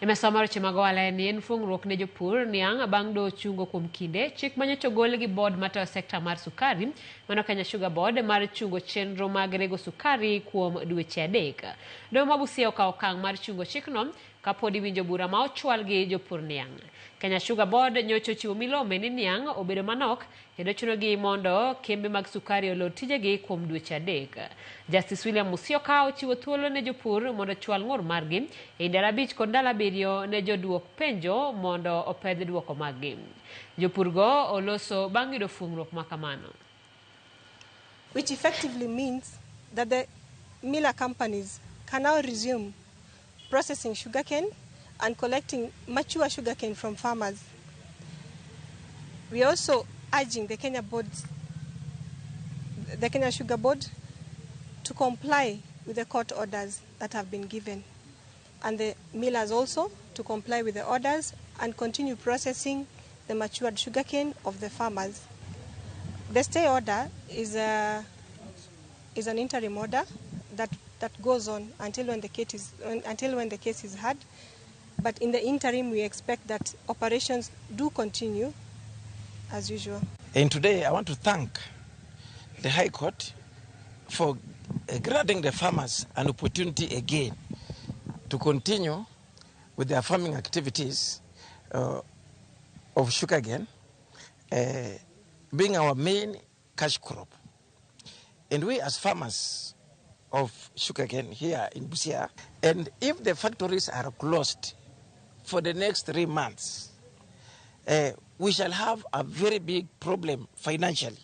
E mesa mar weche mag ohala en ni en fuong'ruok ne jopur niang' bang' doho chungo kuom kinde chik manyocha ogol gi board matayo sekta mar sukari mano Kenya Sugar Board mar chungo chenro mag rego sukari kuom dweche 3. Doho ma Busia okawo okang' mar chungo chikno kapod iwinjo bura ma ochwal gi jopur niang'. Kenya Sugar Board nyocha ochiwo milome ni niang' obedo manok kendo chunogi mondo kembe mag sukari olor tijegi kuom dweche 3. Justice William Musyoka ochiwo thuolo ne jopur mondo ochwal ng'ur margi e ndalo 5 kod ndalo 7 ne joduok penjo mondo opedh duoko maggi. Jopurgo oloso bang' yudo fuong'ruok ma kamano. Which effectively means that the miller companies can now resume processing sugarcane and collecting mature sugarcane from farmers. We are also urging the Kenya Sugar Board, to comply with the court orders that have been given, and the millers also to comply with the orders and continue processing the matured sugarcane of the farmers. The stay order is an interim order that goes on until when the case is heard. But in the interim, we expect that operations do continue as usual. And today, I want to thank the High Court for granting the farmers an opportunity again to continue with their farming activities of sugarcane, being our main cash crop. And we as farmers of sugarcane here in Busia, and if the factories are closed for the next 3 months, we shall have a very big problem financially.